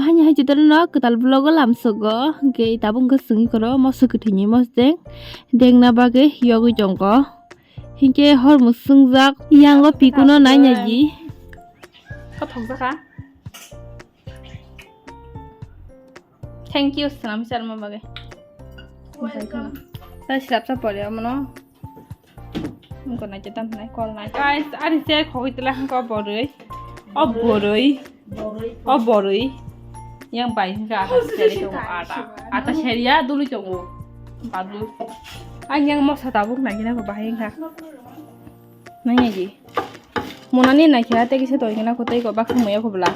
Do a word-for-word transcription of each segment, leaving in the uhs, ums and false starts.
Hani hai chwtwrwno kwtal vlog o lamsogo, hwnkhe tabuk hwnkhe chwngwi koro moso kwthwini mosdeng dengna bagwi yogwi tongo. Hinkhe hor mwswngjak yango pikuno nainai di. Kothok jakha. Thank you swnam charma bagwi. Welcome. Tai srapsa pore omono. Wngkha nai, tam nai, kol nai. Guys, ani se khogwi tla hwnkha o borwi. O borwi. O borwi. Yang bai hwnkha ata seri tongo ata. Ata seri ya dului tongo. Badlu. Ang yang mosa tabuk nai gina ko bahai hwnkha. Nai nai di. Monani nai khe tei kisa toi gina ko tei ko baksa muya ko bla.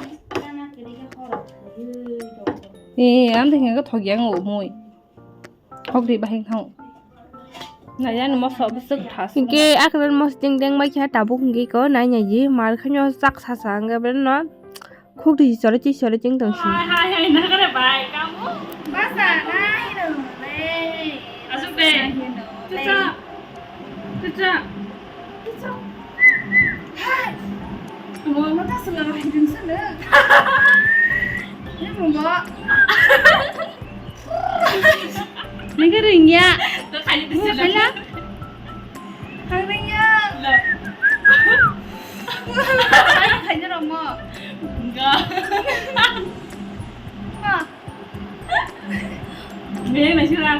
Eh, am tei khe thok yang o mui. Hok ri bahai thang. Nai ani moso bwswk thas. Hingke akran mosdeng deng bai khe tabuk hingke ko nai nai di mar khanyo chak sa sa hingke beno khuk ri chore chi chore ching tong si. Hai hai hai na kare bai kamu. Basa nai no le. Asuk de. Tucha. Tucha. Tucha. Hai. Mo mata selo hai ding selo. Ni mo. Nengke ringya. Khaila. Ang ringya. Khaina romo. Enggak. Ma. Bini nasi ra.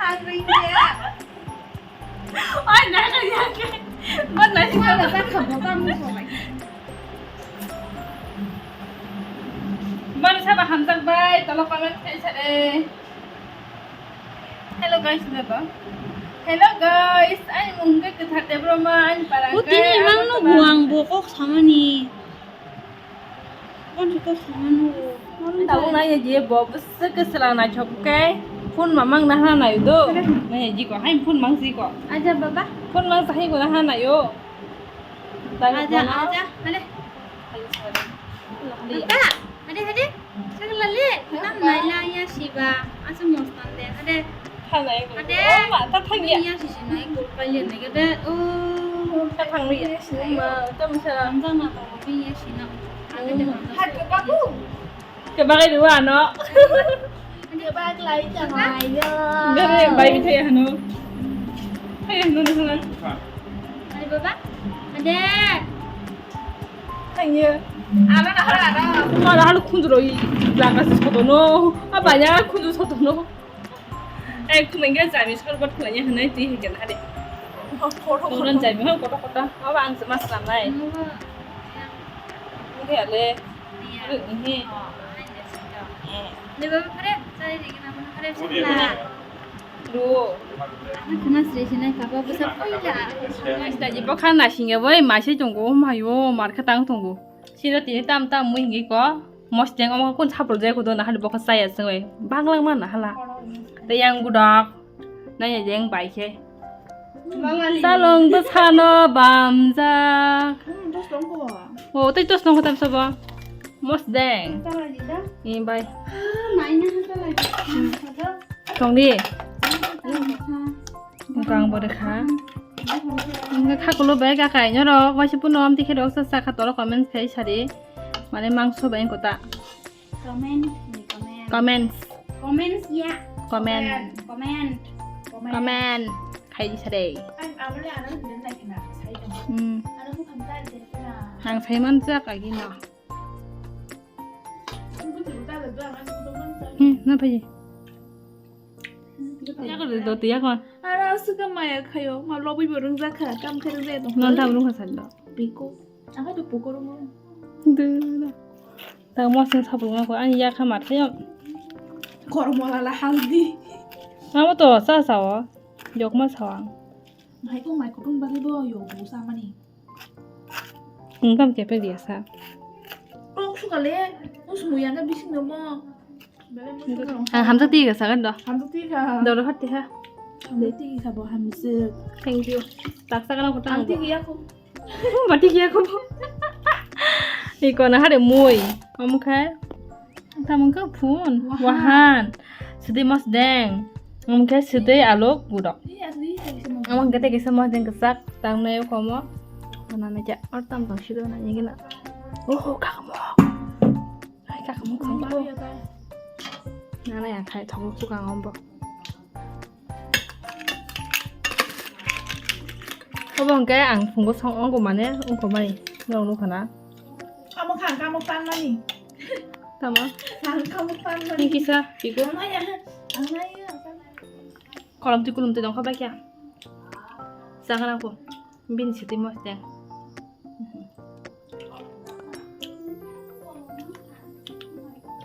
Ang ringya. Oi, nai ka ya ke. Bon nai si ka ta kha bo ta mu ko lai. Bon sa ba hamjak bai, tolo comment khai sare. Hello guys, hello. Hello guys, ani mung ke Kwthar Debbarma, ani parang. Tini mang no buang bo kok samani. Tabuk nai je bo bwswk ke swlang naithok khe phone mamang nahana naio do. Nai ji ko hai phone mang si ko. Aja baba. Phone mang sa hai ko nahana naio. Aja, aja. Hade. Baba, hade, hade. Sagla le. Tam nai la ya siba. Asu mostan de. Hade. Thangnai ko. Ade. O ma, ta thangya. Iya sisi nai ko kalian nai gede. Oh. Ta thangni ya. Ma, ta misa. Hamjang na to ko iya sina. Ade de hamjang. Hai ko babu. Ke bagai dua no. Ke bag lai ta mai yo. Gare bai bi thaya hanu. Hai hanu hanu. Ade baba. Ade. Thangya. Ano na hara no. Ma na hanu khunjuro i jaga se sotono. A banya khunju sotono. Ai, khumui khe jami sorbat khwlaiya hwnwi twi hwnkhe nari. Kotor. Kotor jami hwn kotor kotor. Abo ang se mas ramnai. Wngkhe ale. Wngkhe. Ro. Ang khna sri sinai kabo bwsa phaikha. Mas daji bokha nasingya bai maisai tongo, mayo, mar khe tang tongo. Sino tini tam tam mui hingi ko. Mosdeng omo kun sapul jai kudo nahali bokha chaya sengoi. Banglang ma nahala. Tei yang gudok. Nanya jeng bai khe. Salong bwsano bamjak. Hmm, dos tong ko. O, tei dos tong ko tam sabo. Mosdeng. Salai di da. Ni bai. Ah, mai na salai di. Tong di. Bwkang bo rwkha. Wngkha khakulo bai kha kainwi rok, waisa phano amtwi khe rok sa sakha tolo comments khai sari. Mane mangso bai wngkha ta. Comment, comment. Comments. Comments ya. Comment. Comment. Comment. Comment. Khai di sari. Ang abole ano hwnwi naikha na, sai tong. Hmm. Ano bukhang ta je na. Ang sai man jak agi no. Hmm, na phaji. Yakor do, do, yakor. Aro suka maya khayo, ma lobwi bo rung jakha, kam khe rung jaya tong. Non tam rung kha sando. Piko. Ang kha do poko rung. Do, do. Ta mosong sapul ngako, ani yakha mathayo. Kormo lala haldi. Amo to sa sao. Yokma sao ang. Mai kong mai kutung bali bo yo bu samani. Wngkam kepek ya sa. Kok sukale, usmu ya na bising no mo. Ang hamsa tiga sagan do. Hamsa tiga. Doro hati ha. Hamsa tiga sabo hamsa. Thank you. Tak sagan aku tang. Hamsa tiga ya aku. Bati ya aku. Iko na hare moi. Omkha. Tamo wngkha phun. Wahan. Wahan. Swtwi mosdeng. Omo khe swtwi aluk gudok. Iya, swtwi hai se mosdeng. Omo hwnkhe tei kaisa mosdeng kwchak tangnai o komo. Nana ja, or tam tong siro na yegina. Oh, kakamo. Ai, kakamo khangko. Nana ya khai thong su kang ombo. Obo hwnkhe ang phungo song ongko mane ongko mai. Nong nukha na. Amo khang kamo pan mani. Tamo? Khang kamo pan mani. Ni kisa, pigo? Ang nai ya. Ang nai ya. Kolom twi kulum twi dongkha bai kya? Sakana ko. Bini sitimo teng.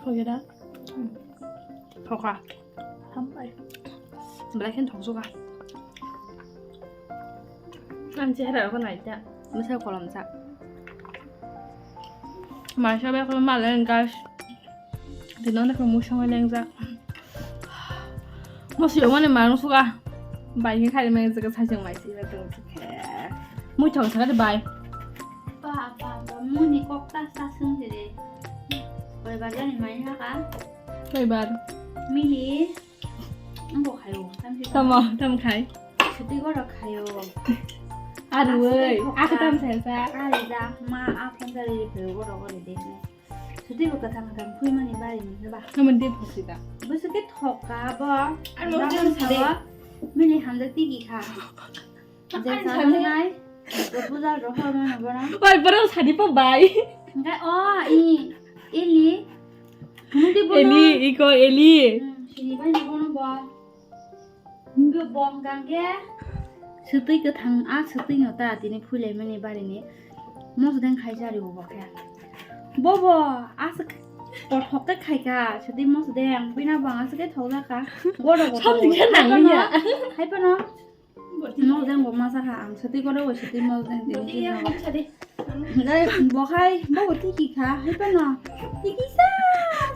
Thoya da? Thoka. Hambai. Belai khen thoksuka. Ang chehra ko nai ta. Masa kolom sa. Masa ba ko malen guys. Dino na ko musong lengjak. Mo siyong mani mang suka. Bai khe khai mang jaga sajang mai si ba tong khe. Mui thong saka de bai. Ba, ba, ba, muni kok ta sa sung de. Koi bar jani mai ha ka? Koi bar? Mili. Ang bo khayo. Tam si. Tamo, tam khai. Suti goro khayo. Aru oi, aku tam sa sa. Ari da ma a phone sa ri khayo goro goro de. Suti bo kathang kathang phui mani bari ni ba. Naman de phosi da. Busu ke thoka bo. Ano. Mili hamjak tigi kha. Je sanai, proposal rohor mano bono. Oi, borok sadi pa bai. Enggak, oh, ini, Eli. Nung di bono. Eli, iko Eli. Hmm, sini bai ni bono bo. Nunggu bong gangge. Sutui kwthang, a sutui no ta tini phuilai mani bari ni. Mos deng khai jari bo khe. Bobo, aswk kothok khe khai ka, sutui mos deng, bina bang aswk khe thok ja ka. Godo godo. Samjing khe nang ya. Hai pano. Mosdeng bo masa kha ang, sotwi kodo bo sotwi mosdeng tini. Bo khai, bo bo tiki kha, hai pano. Tiki sa,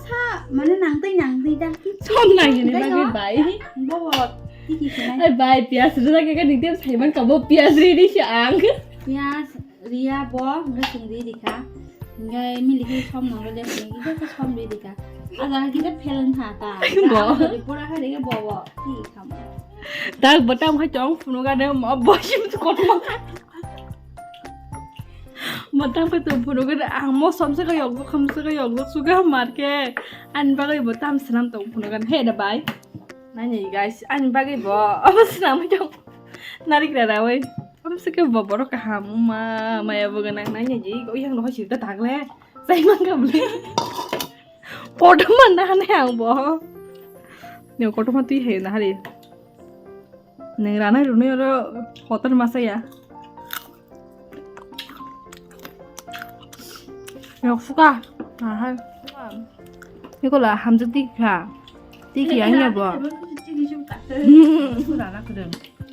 sa, mane nang tei nang tei da. Som nang ini bagi bai. Bo bo tiki kha. Ai bai, pias rida ke kan dikte saiman ka bo pias ridi si ang. Pias. Riya bo, hwnkhe chwng ri rikha. Hwnkhe milikhe som nanglo de, hwnkhe kisa som ri rikha. A jaga kisa phelang tha ta. Bo. Abo jodi pura khai rikhe bo bo. Thik kha mo. Tak bo tam khai tong phunukha de, mo bo sim kotor. Bo tam khai tong phunukha de, ang mo som se kha yok, bo kham se kha yok, bo suga mar khe. Ani bagwi bo tam swnam tong phunukha de, he da bai. Nai nai guys, ani bagwi bo abo swnam tong. Narik rara oi. Amsike bo borok kaham, ma, maya bo gwnang nai nai ji, o yang rohoi sirta tagle. Sai mangka bli. Kotorma na hane ang bo. Ne kotorma twi hai na hari. Neng rana runi oro kotor masa ya. Yok suka. Aha. Iko la hamjak tiki kha. Tiki ang ya bo.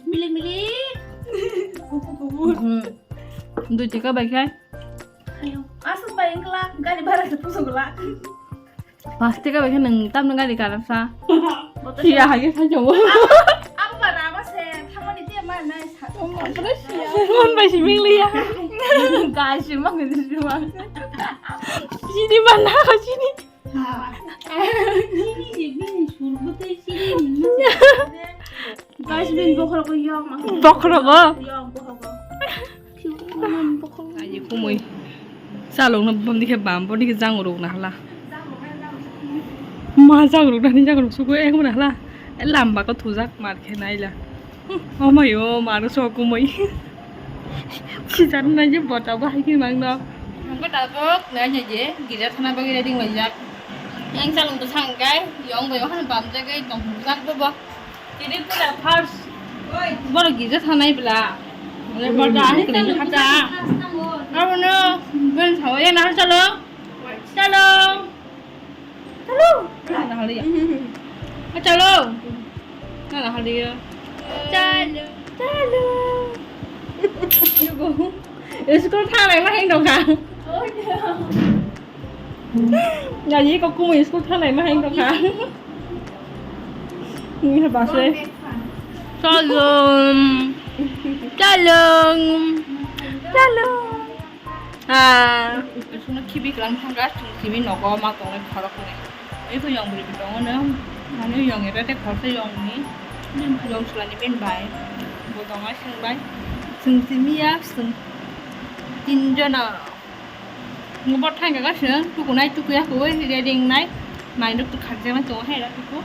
Milik milik. Dui taka bai khai. Ayo, asuk bai engkla gari bhara se pusuk la. Pas taka bai khai nang tam nang gari karam sa. Siya hagi sa jobo. Ang para ma se thamani te ma nai sa. Mon bai si ming liya. Gai si mang ni si mang. Sini mana sini. Chini ni bini surbo tei chini ni. Guys, bini bokhorok yong. Bokhorok o? Yong bokhorok. Aji kumui. Salong na bom dikhe bam, bom dikhe jang rok na hala. Ma jang rok na ni jang rok sugo ek na hala. Lamba ko thujak mar khe naila. Oh my, oh, mano sok kumui. Sijar na je bota bahai khe mang no. Nangko tabok na je je girja thana bagwi ready wajak. Yang salong to sang kai, yong bai wahan bam jagai tong jak bo bo. Tini pura first. Boro girja thanai bla. Bota ahai kini hata. Abo no ben sawa ya na chalo. Chalo. Chalo. Na haliya. Chalo. Na haliya. Chalo. Chalo. School thanai ma heng dong kha. Gaji ko kumu school thanai ma heng dong kha. Ni ha base. Chalo. Chalo. Chalo. Ah. Sungno khibi kwlang thangkha, chwng simi nogo ma tongnai khorok hwnwi. Eko yong bwrwi bo tongo no, mane yong eba tei khoroksa yong ni, yong chwlani bini bai. Bo tongo sini bai. Chwng simi ya, chwng. Tinjona. Bo thangka ga se tukunai tukuya koi ready nai. Mai nuk tu khakjak nai tongo hai ra tuku.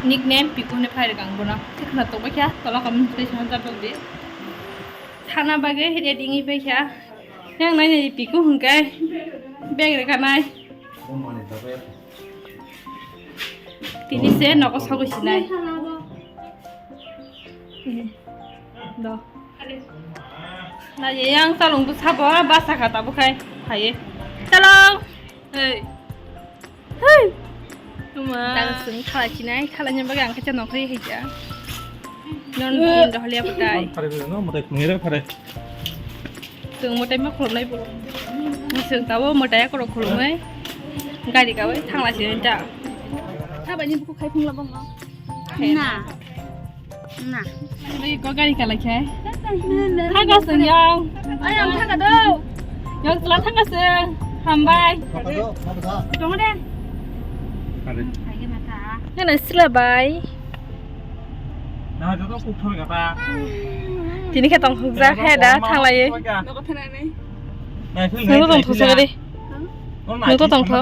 Nickname Piku hwnwi phai rwkha ang bono. Thikna tongbai kha tola kam tei sana jabok di. Thana bagwi ready wngwi pai kha. Yang nai nai Piku hwnkhe bag rwkha nai. Tini se nogo sogwi sinai. Do. Na ye yang chalung tu sabo basa kha tabuk khai. Haye. Chalung. Hey. Hey. Tuma. Tang sung khala chinai, khala nyambaga ang kacha nokri hija. Non bin dohliya batai. Phare phare no, motai khunire phare. Sung motai ma khulumnai bo. Sung tabo motai akorok khulumnai. Gari gawi thangla chinai ta. Thabani buku khai phungla bongno. Na. Na. Bai ko gari kala khai. Thaga sung yong. Ay, ang thaga do. Yong sela thaga sung. Hambai. Tong de. Ngana sila bai. Tini khe tong hukjak he da thanglai. Nung tong thusa gari. Nung to tong tho.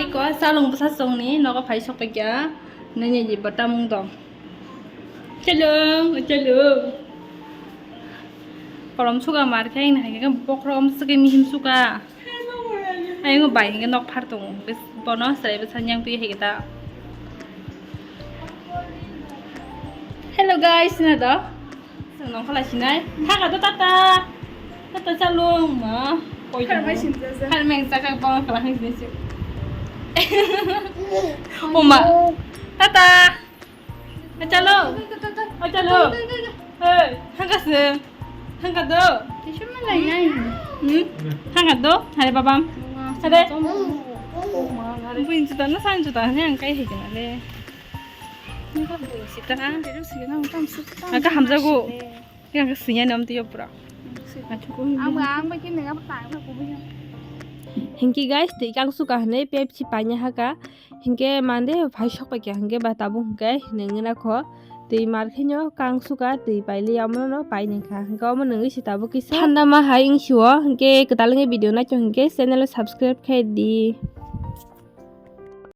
Iko salung bwsa songni nogo phai sok paikya. Nini ji bata mung tong. Chalung, chalung. Kolom suka mar khe ang hai khe bokhrom suka mihim suka. Ayung bai hingke nok phar tongo. Bono chwrai bwsa nyang twi hai khe ta. Hello guys, sina do. Song nong khala sinai. Thaga do tata. Tata chalung ma. Koi Kharmai sinjak jak. Kharmai sinjak jak, bang khala hai sinai. Oma. Tata. Achalo. Achalo. Hey, hangka se. Hangka do. Tisu malai nai. Hmm? Hangka do. Hare babam. Hare. Buin juta na san juta ne ang kai hejeng ale. Ni ka buin sita. Aka hamjago. Yang ke sinya nam tiyo pura. Aku. Ang ang ba kini ngapa tang aku buin. Hingki guys, tei kang suka hne pepsi panya haka. Hingke mande phai sok paikha hingke ba tabuk hingke nengna kho twi mar khenyo kang suka twi paili omono no pai nengkha hingke omo nengwi se tabuk kisa thanda ma hai wngsi o hingke kwtal wngwi video naitong hingke channel o subscribe khe di.